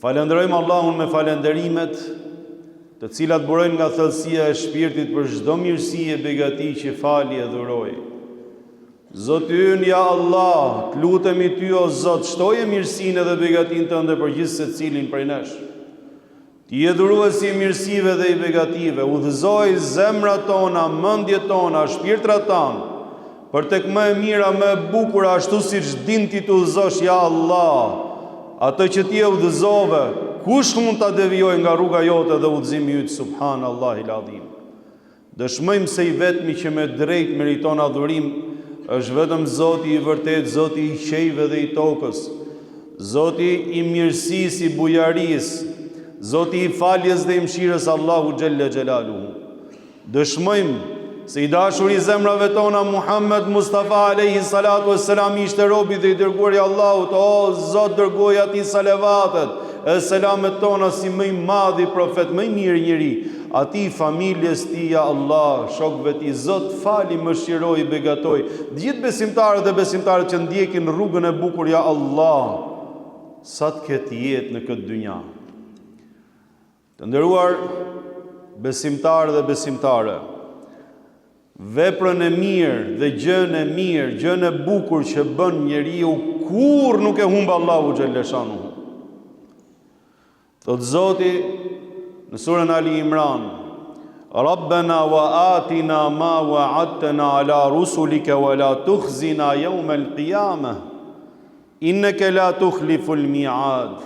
Falënderojmë Allahun me falënderimet, të cilat burojnë nga thellësia e shpirtit për çdo mirësi e begati që fali e dhuroi. Zoti ynë, ja Allah, të lutemi ty o Zot, shtoje mirësinë edhe begatinë tënde për gjithsecilin prej nesh. Ti je dhuruesi i mirësive dhe i begative, udhëzoji zemrat tona, mendjet tona, shpirtrat tanë, për tek më e mira, më e bukura, ashtu siç din ti të udhëzosh, ja Allah, atë që ti e udhëzove, kush mund ta devijojë nga rruga jote dhe udhëzimi yt, subhanallahil adhim. Dëshmojmë se i vetmi që me drejtë meriton adhurim është vetëm Zoti i vërtetë, Zoti i qiejve dhe i tokës, Zoti i mirësisë, i bujarisë, Zoti i faljes dhe i mëshirës Allahu xhelle xhelaluhu. Dëshmojmë se i dashuri i zemrave tona Muhammed Mustafa alejhi salatu vesselam ishte robi dhe i dërguari i Allahut. O Zot, dërgoji atij salevatet e selamet tona si më i madhi profet, më i miri njeri. Atij, familjes tij, ja Allah, shokëve tij, Zot fali, mëshiroji, begatoji, të gjithë besimtarët dhe besimtaret që ndjekin rrugën e bukur, ja Allah, sa të ketë jetë në këtë dynja. Të nderuar besimtarë dhe besimtare, veprën e mirë dhe gjënë e mirë, gjënë e bukur që bën njeriu kurrë nuk e humb Allahu xhelleshanuhu. Thotë Zoti në surën Ali Imran, Rabbena wa atina ma wa'adtana ala rusulika wa la tukhzina yawm al-qiyamah. Innaka la tukhlifu al-mi'ad.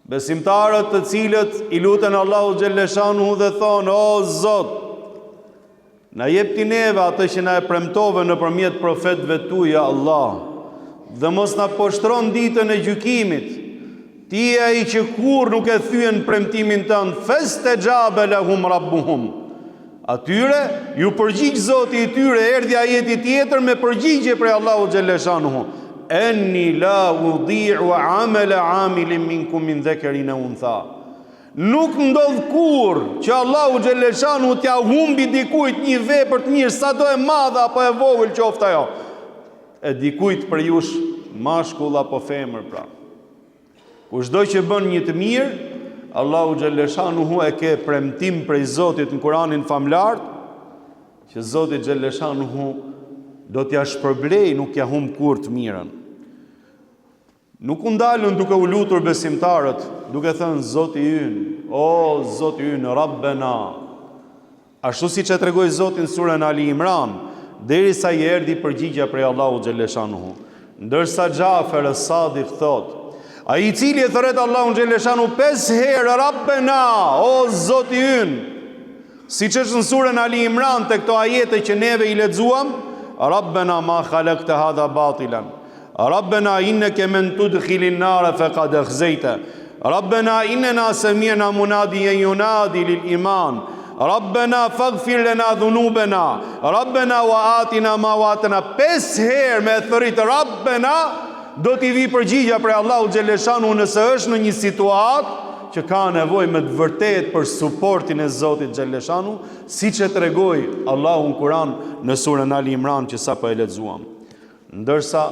Besimtarët të cilët i luten Allahut xhelleshanuhu dhe thonë: O Zot, Na jep ti neve atë që na e premtove nëpërmjet profetëve tu, ja Allah, dhe mos na poshtro në ditën e gjykimit. Ti je ai që kurrë nuk e thyen premtimin tënd, festexhabe lehum rabbuhum. Atyre iu përgjigj Zoti i tyre, erdhi ajeti tjetër me përgjigje prej Allahut xhelleshanuhu. Enni la udiu amele amilin minkum min dhekerin eu untha. Nuk ndodh kurrë që Allahu xhelleshanuhu t'ia humbi dikujt një vepër të mirë, sado e madhe apo e vogël qoftë ajo. E dikujt prej jush mashkull apo femër pra. Kushdo që bën një të mirë, Allahu xhelleshanuhu e ke premtim prej Zotit në Kuranin famëlartë, që Zoti xhelleshanuhu do t'ia shpërblejë, nuk ia humb kurrë të mirën. Nuk u ndalën duke u lutur besimtarët, duke thënë Zoti ynë, o Zoti ynë, Rabbena. Ashtu siç e tregoi Zoti në surën Ali Imran, derisa i erdhi përgjigja prej Allahut xhelleshanuhu. Ndërsa Xhafer es-Sadik thotë, ai i cili e thërret Allahun xhelleshanuhu pesë herë Rabbena, o Zoti ynë, Siç është në surën Ali Imran te këto ajete që neve i lexuam, Rabbena ma khalaqta hadha batilan. Rabbena inneke men tudkhilin nare faqad akhzayta. Rabbena innena sami'na munadiyan yunadi lil iman. Rabbena faghfir lana dhunubena. Rabbena wa atina ma wa'adtana. Pesë herë me thërrit Rabbena do t'i vijë përgjigja prej Allahut xheleshanuhu nëse është në një situatë që ka nevojë me të vërtetë për suportin e Zotit xheleshanuhu, siç e tregoi Allahu në Kur'an në surën Ali Imran që sapo e lexuam. Ndërsa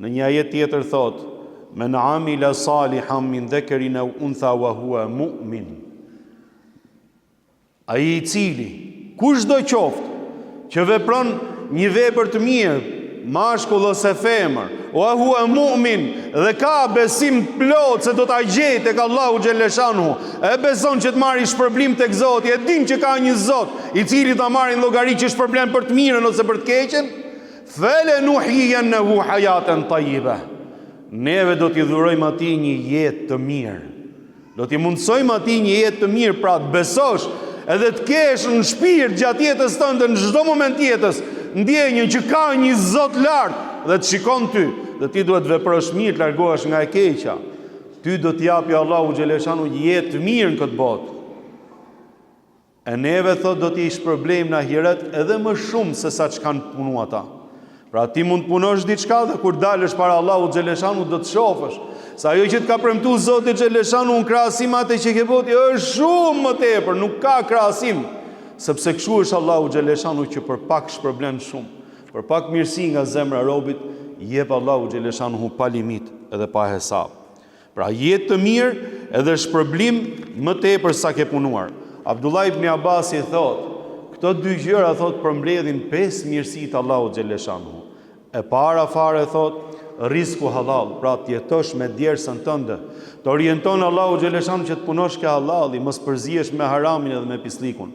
në një ajet tjetër thotë: "Men amila salihan min dhakarin aw untha wa huwa mu'min." Ai i cili, kushdo qoftë, që vepron një vepër të mirë, mashkull ose femër, wa huwa mu'min dhe ka besim të plotë se do ta gjejë tek Allahu xheleshanuhu, e beson që të marrë shpërblim tek Zoti, e din që ka një Zot, i cili ta marrë në llogari që shpërblen për të mirën ose për të keqen, felenuhjijennehu hajaten tajjibe. Neve do t'i dhurojmë atij një jetë të mirë. Do t'i mundësojmë atij një jetë të mirë, pra të besosh edhe të kesh në shpirt gjatë jetës tënde në çdo moment të jetës, ndjenjën që ka një Zot lart dhe të shikon ty, dhe ti duhet të veprosh mirë, të largohesh nga e keqja. Ty do t'i japi Allahu xheleshanuhu një jetë të mirë në këtë botë. E neve thotë do t'i shpërblejmë në ahiret edhe më shumë se sa ç'kanë punu ata. Pra ti mund të punosh diçka dhe kur dalësh para Allahut xheleshanuhu do të shofësh se ajo që të ka premtu Zoti xheleshanuhu në krahasim atë që ke bo ti është shumë më tepër, nuk ka krahasim, sepse kështu është Allahu xheleshanuhu që për pak shpërblen shumë. Për pak mirësi nga zemra e robit jep Allahu xheleshanuhu pa limit edhe pa hesap. Pra jetë të mirë edhe shpërblim më tepër sa ke punuar. Abdullah ibn Abasi thotë, këto dy gjëra thotë përmbledhin pesë mirësi të Allahut xhelleshanuhu. E para fare thotë, rrisku hallall, pra të jetosh me djersën tënde. Të orienton Allahu xhelleshanuhu që të punosh ke hallalli, mos përzihesh me haramin edhe me pislikun.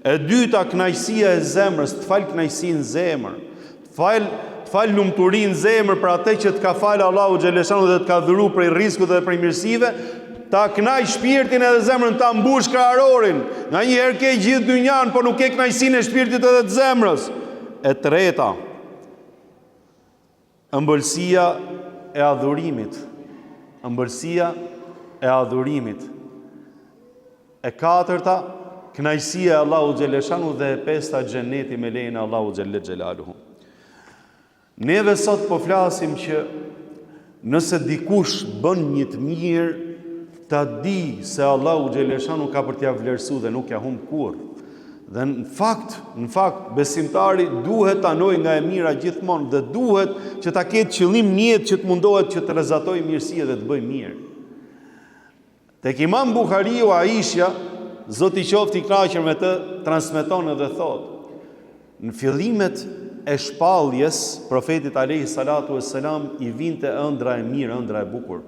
E dyta, kënaqësia e zemrës, të fal kënaqësinë në zemër. Të fal, të fal lumturinë në zemër për atë që të ka falë Allahu xhelleshanuhu dhe të ka dhuru prej rriskut dhe prej mirësive, ta kënaq shpirtin edhe zemrën, ta mbush kraharorin. Nganjëherë ke gjithë dynjan, por nuk ke kënaqësinë e shpirtit edhe të zemrës. E treta, ëmbëlsia e adhurimit. Ëmbëlsia e adhurimit. E katërta, kënaqësia e Allahut xhelleshanuhu dhe e pesta xheneti me lejen e Allahut xhelle xhelaluhu. Neve sot po flasim që nëse dikush bën një të mirë, ta di se Allahu xhelleshanuhu ka për t'ia vlerësu dhe nuk ia humb kurrë. Dhe në fakt, në fakt, besimtari duhet të anojë nga e mira gjithmonë dhe duhet që ta ketë qëllim në jetë që të mundohet që të rrezatojë mirësi dhe të bëjë mirë. Tek Imam Buhariu Aishja, Zoti qoftë i kënaqur me të, transmeton edhe thotë: Në fillimet e shpalljes, profetit alayhi salatu vesselam i vinte ëndra e mirë, ëndra e bukur.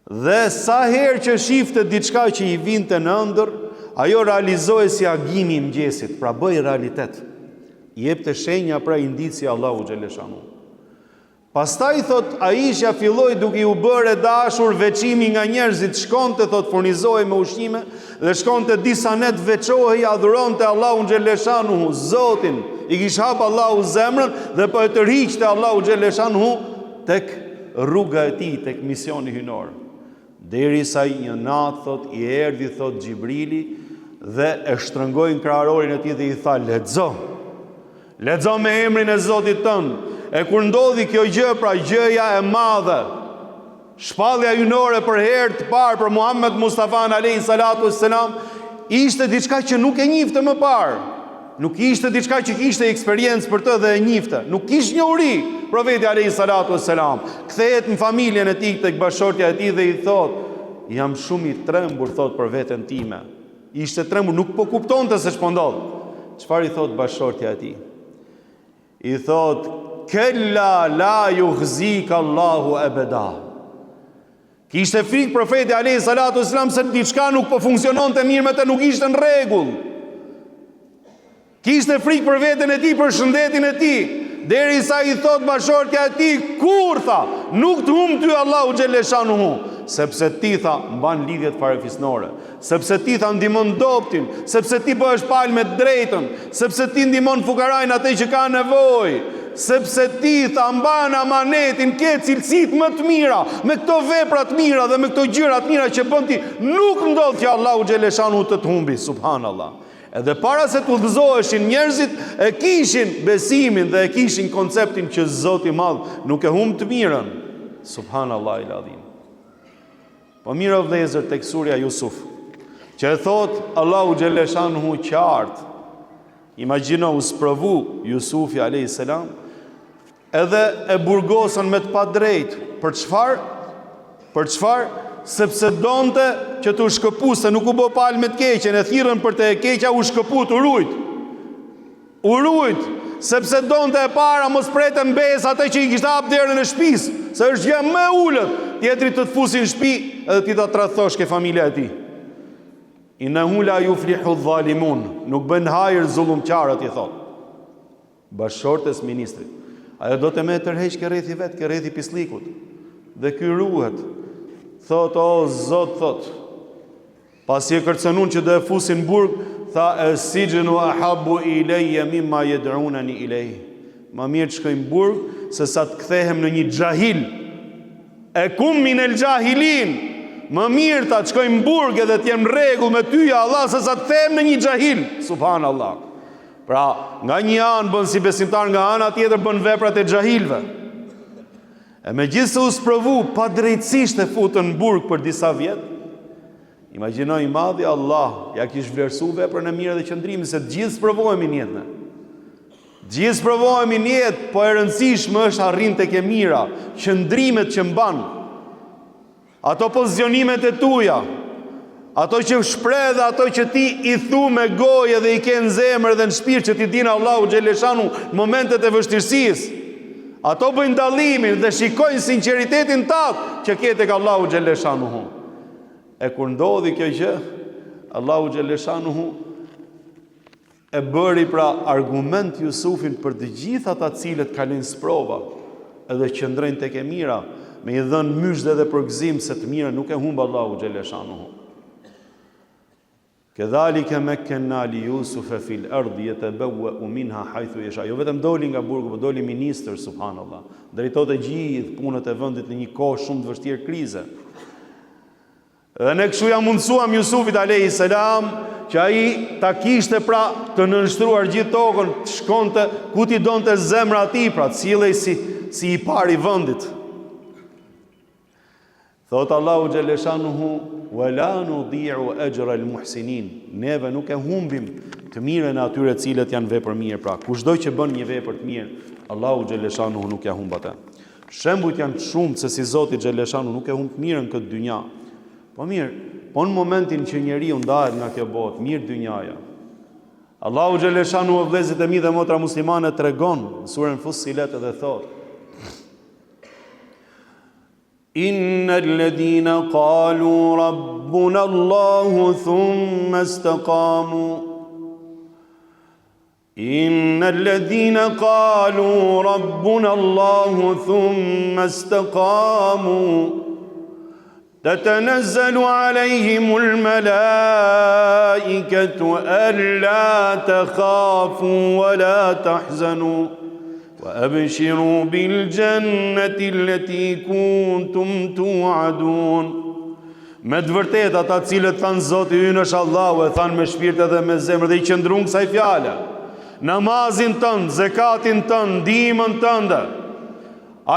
Dhe sa herë që shifte diçka që i vinte në ëndërr, ajo realizohej si agimi i mëngjesit, pra bëhej realitet. I jepte shenja pra indicie Allahu xhelleshanuhu. Pastaj, thotë, Aishja filloi duke iu bërë e dashur veçimi nga njerëzit, shkonte, thotë, furnizohej me ushqime dhe shkonte disa net veçohej, adhuronte Allahun xhelleshanuhu, Zotin, i kish hap Allahu zemrën dhe po e tërhiqte Allahu xhelleshanuhu tek rruga e tij, tek misioni hyjnor. Derisa një natë, thotë, i erdhi, thotë, Xhibrili dhe e shtrëngoi në kraharorin e tij dhe i tha, lexo. Lexo me emrin e Zotit tënd. E kur ndodhi kjo gjë, pra gjëja e madhe, shpallja hyjnore për herë të parë për Muhammed Mustafan alayhi salatu wassalam, ishte diçka që nuk e njihte më parë. Nuk ishte diçka që kishte eksperiencë për të dhe e njihte. Nuk kish njohuri profeti alayhi salatu wassalam. Kthehet në familjen e tij tek bashkëshortja e tij dhe i thotë, jam shumë i trembur thotë për veten time. Ishte trembur, nuk po kuptonte se ç'po ndodh. Çfarë i thotë bashkëshortja e tij? I thotë, "Kella la yukhzika Allahu abada." Kishte frikë profeti alayhi salatu wasalam se diçka nuk po funksiononte mirë me të, nuk ishte në rregull. Kishte frikë për veten e tij, për shëndetin e tij, derisa i thotë bashkëshortja e tij, kurrë tha, nuk të humb ty Allahu xhelleshanuhu, sepse ti tha mban lidhjet farefisnore, sepse ti tha ndihmon dobtin, sepse ti bëhesh palë me të drejtën, sepse ti ndihmon fukarain atë që ka nevojë, sepse ti tha mban amanetin, ke cilësitë më të mira, me këto vepra të mira dhe me këto gjëra të mira që bën ti, nuk ndodh që Allahu xhelleshanuhu të të humbi, subhanallah. Edhe para se të udhëzoheshin njerëzit, e kishin besimin dhe e kishin konceptin që Zoti i Madh nuk e humb të mirën. Subhanallahil adhim. Po mirë o vëllezër tek surja Jusuf, që e thotë Allahu xhelleshanuhu qartë. Imagjino u sprovu Jusufi alayhis salam Edhe e burgosën me të padrejtë. Për çfarë? Për çfarë? Sepse donte që t'u shkëpuste, nuk u bë palë me të keqen, e thirrën për te e keqja, u shkëput, u rujt. U rujt, sepse donte e para mos prete në besë atë që i kishte hap derën e shtëpisë, se është gjë më e ulët, tjetri të të fusi në shtëpi edhe ti ta tradhtosh ke familja e tij. Innehu la juflihu dhalimun, nuk bëjnë hajër zullumqarët i thotë. Bashkëshortes ministrit. Ajo donte me e tërheq ke rrethi vet, ke rrethi pisllikut. Dhe ky ruhet. Thot, o Zot, thot. Pasi e kërcënun që do e fusin burg, tha es-sixhnu ahabbu ilejje mimma jed'uneni ilejh. Ma mirë të shkoj në burg, se sa të kthehem në një xhahil. Ekum minel xhahilin. Më mirë tha të shkoj në burg edhe të jem në rregull me ty, ja Allah, se sa të kthehem në një xhahil. Subhanallah. Pra, nga një anë bën si besimtar, nga ana tjetër bën veprat e xhahilëve. E megjithëse u sprovu, padrejtësisht e futën në burg për disa vjet, imagjino i madhi Allah, ja kish vlerësu veprën e mirë dhe qëndrimin, se të gjithë sprovohemi në jetë ne. Të gjithë sprovohemi në jetë, po e rëndësishme është arrin tek e mira, qëndrimet që mban. Ato pozicionimet e tuja, ato që shpreh dhe ato që ti i thu me gojë dhe i ke në zemër dhe në shpirt që t'i din Allahu xheleshanuhu në momentet e vështirësisë. Ato bëjnë dallimin dhe shikojnë sinqeritetin tat që ke tek Allahu xheleshanuhu. E kur ndodhi kjo gjë, Allahu xheleshanuhu E bëri pra argument Jusufin për të gjithë ata të cilët kalojnë sprova edhe qëndrojnë tek e mira, me i dhënë myzhde dhe përgëzim se të mirën nuk e humb Allahu xheleshanuhu. Kedhalike mekkenna li Jusufe fil erdi jetebevveu minha hajthu jesha. Jo vetëm doli nga burgu, po doli ministër, subhanallah. Drejtonte gjithë punët e vendit në një kohë shumë të vështirë krize. Dhe ne kështu ia mundësuam Jusufit alejhi selam që ai ta kishte pra të nënshtruar gjithë tokën, të shkonte ku t'i donte zemra atij, pra të sillej si si i pari i vendit. Thot Allahu xheleshanuhu wa la nudi'u ajra al-muhsinin. Neve nuk e humbim të mirën e atyre të cilët janë vepërmirë, pra kushdo që bën një vepër të mirë, Allahu xheleshanuhu nuk ja humb atë. Shembujt janë të shumtë se si Zoti xheleshanuhu nuk e humb të mirën këtë dynja. Po mirë, po në momentin që njeriu ndahet nga kjo botë, mirë dynjaja. Allahu xheleshanuhu o vëllezërit e mi dhe motra muslimane tregon në suren Fussilet dhe thotë Inna alladhina qalu rabbuna Allahu thumma istaqamu Inna alladhina qalu rabbuna Allahu thumma istaqamu tatanazzalu alayhimul malaikatu alla takhafu wa la tahzanu wa abshiru bil jannati allati kuntum tu'adun. Me të vërtetë ata të cilët thanë Zoti ynë është Allahu e thanë me shpirt edhe me zemër dhe i qëndruan kësaj fjale. Namazin tënd, zekatin tënd, ndihmën tënde,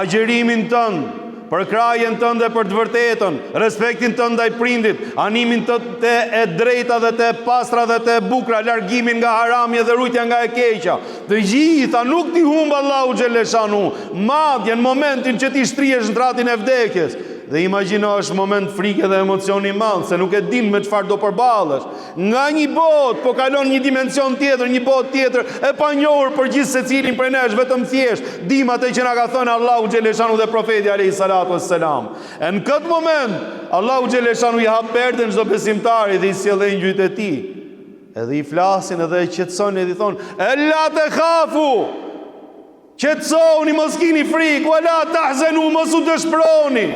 agjërimin tënd, përkrahjen tënde për të vërtetën, respektin tënd ndaj prindit, animin tënd te e drejta dhe te e pastra dhe te e bukura, largimin nga harami dhe rujtja nga e keqja. Të gjitha nuk t'i humb Allahu xheleshanuhu, madje në momentin që ti shtrihesh në shtratin e vdekjes, Dhe imagjino është moment frike dhe emocion i madh, se nuk e din me çfarë do përballesh. Nga një botë po kalon një dimension tjetër, një botë tjetër e panjohur për gjithsecilin prej nesh, vetëm thjesht dimë atë që na ka thënë Allahu xheleshanuhu dhe profeti alayhi salatu wassalam. E në këtë moment Allahu xheleshanuhu i hap perden çdo besimtari dhe i sjell engjëjt e tij. Edhe i flasin edhe e qetësojnë edhe i thonë: "Ella tekhafu" Qetësohuni, mos kini frikë, wa la tahzenu, mos u dëshproni.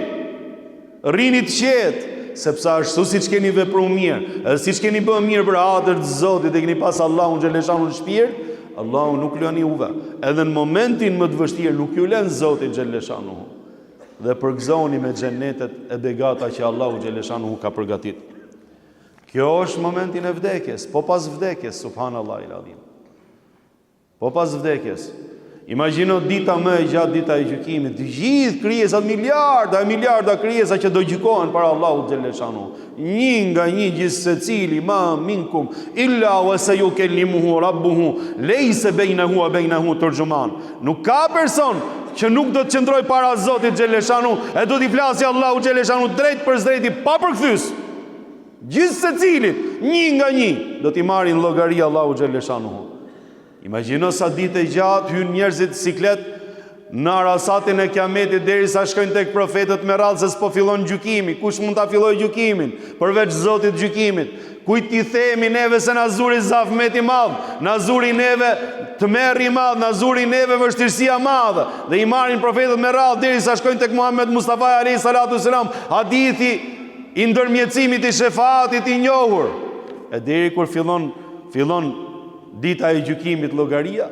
Rrini të qetë, sepse ashtu siç keni vepru mirë, edhe siç keni bë mirë për hatër të Zotit e keni pas Allahun xheleshanuhu në shpirt, Allahu nuk lën juve. Edhe në momentin më të vështirë nuk ju lën Zoti xheleshanuhu. Dhe përgëzoni me xhenetet e begata që Allahu xheleshanuhu ka përgatit. Kjo është momentin e vdekjes, po pas vdekjes, subhanallahil adhim. Po pas vdekjes, imagjino dita më e gjatë dita e gjykimit, të gjithë krijesat miliarda e miliarda krijesa që do gjykohen para Allahut xheleshanuhu. Një nga një gjithsecili ma minkum illa wa sayukallimuhu rabbuhu laysa bainahu wa bainahu turjuman. Nuk ka person që nuk do të qëndrojë para Zotit xheleshanuhu e do t'i flasi Allahu xheleshanuhu drejtpërsëdrejti pa përkthyes. Gjithsecilit, një nga një, do t'i marri në llogari Allahu xheleshanuhu. Imagjino sa ditë e gjatë hynë njerëzit në siklet në arasatin e kiametit derisa shkojnë tek profetët me radhë se s'po fillon gjykimi. Kush mund ta fillojë gjykimin përveç Zotit të gjykimit? Kujt t'i themi neve se na zuri zahmeti i madh, na zuri neve tmerri i madh, na zuri neve vështirësia e madhe. Dhe i marrin profetët me radhë derisa shkojnë tek Muhammed Mustafa alayhi salatu selam. Hadithi i ndërmjetësimit i shefatit i njohur. E deri kur fillon fillon dita e gjykimit llogaria,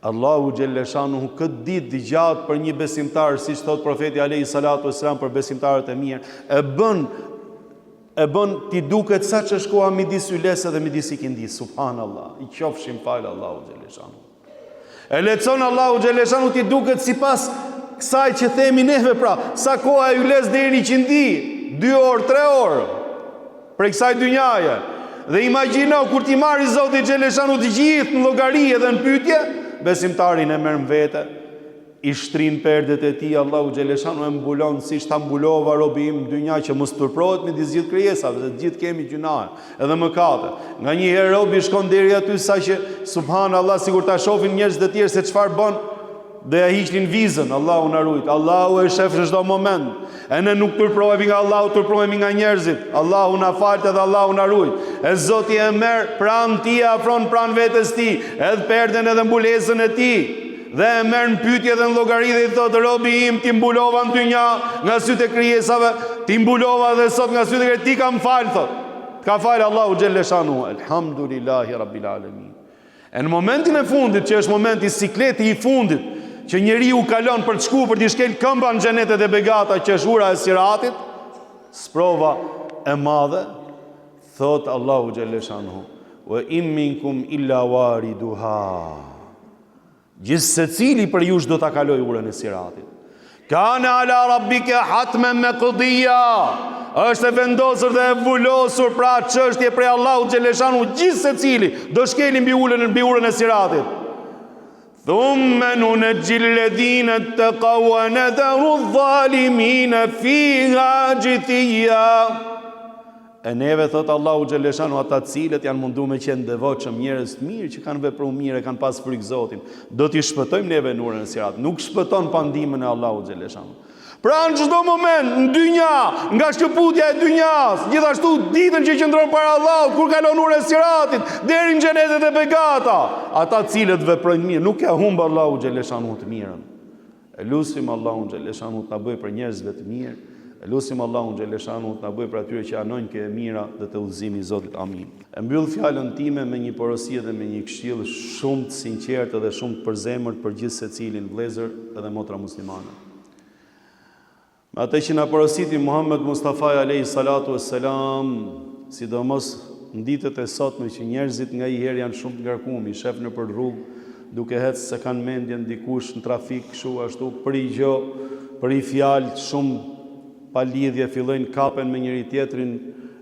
Allahu xheleshanuhu këtë ditë të gjatë për një besimtar, siç thotë profeti alayhi salatu wasalam për besimtarët e mirë, e bën e bën t'i duket sa ç'është koha midis ylesë dhe midis ikindisë, subhanallah, i qofshim falë Allahu xheleshanuhu. E lehtëson Allahu xheleshanuhu t'i duket sipas kësaj që themi neve pra, sa koha e ylesë deri në iqindi, 2 orë, 3 orë, prej kësaj dynjaje. Dhe imagjino kur t'i marri Zoti xheleshanuhu të gjithë në llogari edhe në pyetje, besimtarin e merr në vete. I shtrin perdet e tij Allahu xheleshanuhu e mbulon siç ta mbulova robi im në dynja që mos turprohet midis gjithë krijesave, se të gjithë kemi gjynahe edhe mëkate. Nganjëherë robi shkon deri aty saqë subhanallah sikur ta shohin njerëzit e tjerë se çfarë bën, do ja hiqnin vizën, Allahu na rujt. Allahu e shef në çdo moment. E ne nuk turprohemi nga Allahu, turprohemi nga njerëzit. Allahu na faltë dhe Allahu na rujt. E Zoti e merr pranë tij, e afron pranë vetes tij, edhe perden edhe mbulesën e tij. Dhe e merr në pyetje dhe në llogari dhe i thotë robi im t'i mbulova në dynja nga sytë e krijesave, t'i mbulova dhe sot nga sytë e krijesave, t'i kam fal thotë. Të ka fal Allahu xhelleshanuhu. Elhamdulillahi rabbil alamin. E në momentin e fundit, që është momenti sikleti i fundit, që njeriu kalon për të shku për t'i shkel këmba në xhenetet e begata që është ura e Siratit, sprova e madhe, thot Allahu xhelleshanuhu, wa in minkum illa wariduha. Gjithsecili prej jush do ta kalojë urën e Siratit. Kane ala rabbike hatmen mekdija. Është e vendosur dhe e vulosur pra çështje prej Allahut xheleshanuhu gjithsecili do shkeli mbi ulën mbi urën e Siratit. Thumme nunexhil ledhine ttekav ve nedheru dhalimine fiha xhithija. E neve, thotë Allahu xheleshanuhu, ata të cilët janë mundu me qenë devotshëm, njerëz të mirë që kanë vepru mirë e kanë pas frikë Zotin, do t'i shpëtojmë neve në urën e Siratit. Nuk shpëton pa ndihmën e Allahut xheleshanuhu. Pra në çdo moment, në dynja, nga shkëputja e dynjas, gjithashtu ditën që qëndron para Allahut, kur kalon urën e Siratit, deri në xhenetet e begata, ata të cilët veprojnë mirë, nuk e humb Allahu xheleshanuhu të mirën. E lusim Allahun xheleshanuhu të na bëjë prej njerëzve të mirë. E lusim Allahun xheleshanuhu të na bëjë prej atyre që anojnë ke e mira dhe te udhëzimi i Zotit. Amin. E mbyll fjalën time me një porosi dhe me një këshillë shumë të sinqertë dhe shumë të përzemërt për gjithsecilin vëllezër dhe motra muslimane. Me atë që na porositi Muhammed Mustafa alejhi salatu ves selam, sidomos në ditët e sotme që njerëzit nganjëherë janë shumë të ngarkuar, i shef nëpër rrugë duke ecë s'e kanë mendjen dikush në trafik kështu ashtu për i gjë, për i fjalë shumë pa lidhje fillojnë kapen me njëri tjetrin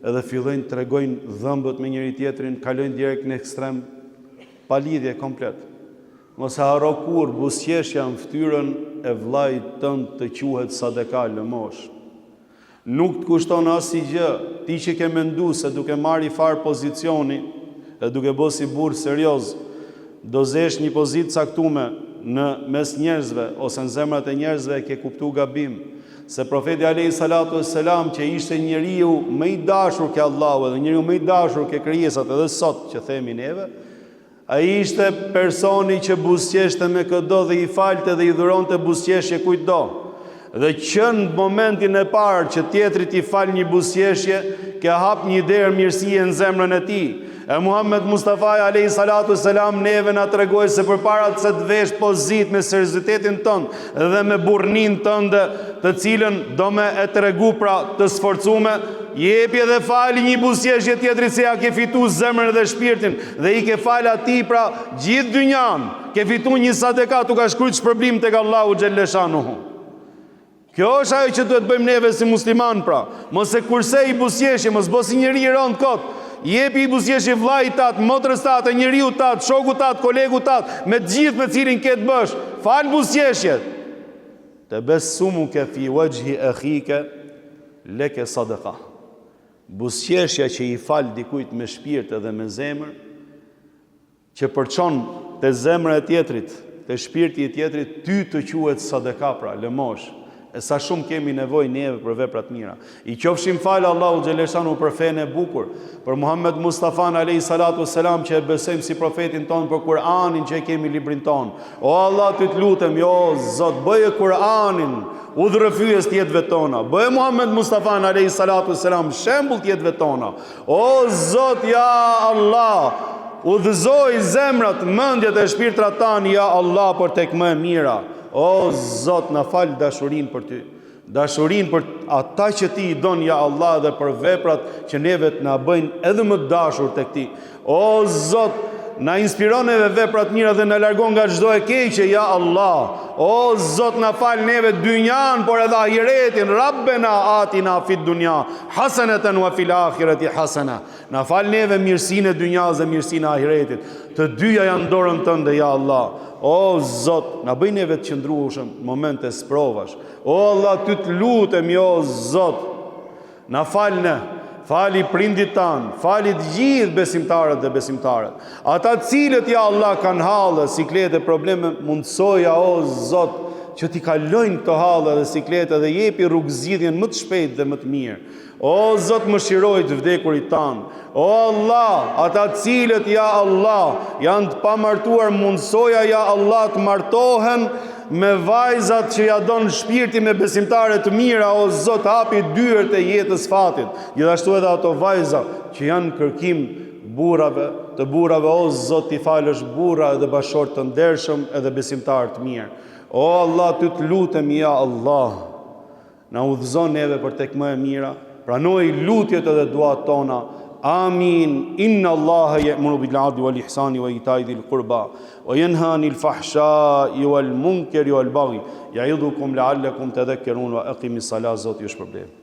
edhe fillojnë tregojnë dhëmbët me njëri tjetrin, kalojnë direkt në ekstrem pa lidhje komplet. Mos e harro kurrë, buzëqeshja në fytyrën e vëllait tënd të quhet sadeka, lëmoshë. Nuk të kushton asgjë, ti që ke mendu se duke marrë i farë pozicioni dhe duke bo si burrë serioz, do zesh një pozitë caktume në mes njerëzve ose në zemrat e njerëzve e ke kuptu gabim. Se profeti alejhi salatu ves selam që ishte njeriu më i dashur ke Allahu edhe njeriu më i dashur ke krijesat edhe sot që themi neve, Ai ishte personi që buzëqeshte me këdo dhe i falte dhe i dhuronte buzëqeshje kujtdo. Dhe që në momentin e parë që tjetrit i fal një buzëqeshje, ke hap një derë mirësie në zemrën e tij. E Muhammed Mustafa alayhi salatu selam neve na tregoi se përpara se të vesh pozitë me seriozitetin tënd dhe me burrninë tënde, të cilën do me e tregu pra të sforcume, Jepi edhe fali një buzëqeshje tjetrit se ja ke fitu zemrën dhe shpirtin dhe i ke fal atij pra gjithë dynjan. Ke fitu një sadeka t'u ka shkrujt shpërblim tek Allahu xhelleshanuhu. Kjo është ajo që duhet bëjmë neve si musliman pra. Mos e kursej buzëqeshje, mos bo si njeri i rëndë kot. Jepi buzëqeshje vllait tat, motrës tate, njeriut tat, shokut tat, kolegut tat, me të gjithë me cilin ke të bësh. Fal buzëqeshjet. Tebessumuke fi wajhi akhike leke sadaka. Buzëqeshja që i fal dikujt me shpirt edhe me zemër, që përçon te zemra e tjetrit, te shpirti i tjetrit, ty të quhet sadaka pra, lëmoshë. E sa shumë kemi nevojë neve për vepra të mira. I qofshim falë Allahu xheleshanuhu për fenë e bukur, për Muhammed Mustafan alayhi salatu selam që e besojmë si profetin tonë për Kur'anin që e kemi librin tonë. O Allah ty të lutem, jo Zot, bëje Kur'anin udhërrëfyes të jetëve tona. Bëje Muhammed Mustafan alayhi salatu selam shembull të jetëve tona. O Zot ja Allah, udhëzoi zemrat, mendjet e shpirtrat tanë ja Allah për tek më e mira. O Zot, na fal dashurinë për ty. Dashurinë për ata që ti i don ja Allah dhe për veprat që neve të na bëjnë edhe më të dashur tek ti. O Zot, na inspiro neve veprat mira dhe na largo nga çdo e keqe ja Allah. O Zot, na fal neve dynjan, por edhe ahiretin. Rabbena atina fid dunya hasanatan wa fil akhirati hasana. Na fal neve mirësinë e dynjasë dhe mirësinë e ahiretit. Të dyja janë në dorën tënde, ja Allah. O Zot, na bëj neve të qëndrueshëm në momente sprovash. O Allah, ty të lutemi, o Zot. Na fal ne, fali prindit tanë, fali të gjithë besimtarët dhe besimtaret. Ata të cilët, ja Allah, kanë halle, siklete, probleme, mundësoja, o Zot, që t'i kalojnë këto halle dhe siklete dhe jepi rrugëzgjidhjen më të shpejtë dhe më të mirë. O Zot mëshiroji të vdekurit tanë. O Allah, ata të cilët ja Allah janë të pamartuar mundësoja ja Allah të martohen me vajzat që ja don shpirti me besimtare të mira, o Zot hapi dyert e jetës fatit. Gjithashtu edhe ato vajza që janë në kërkim burrave, të burrave, o Zot t'i falësh burra edhe bashkëshortë të ndershëm edhe besimtarë të mirë. O Allah, ty të lutem ja Allah. Na udhëzo neve për tek më e mira, pranoji lutjet edhe duat tona. Amin. Inna Allaha ya'muru bil 'adli wal ihsani wa ita'i dhil qurba wa yanha 'anil fahsha'i wal munkari wal baghi ya'idhukum la'allakum tadhakkarun wa aqimis salat Zoti ju shpërbleftë.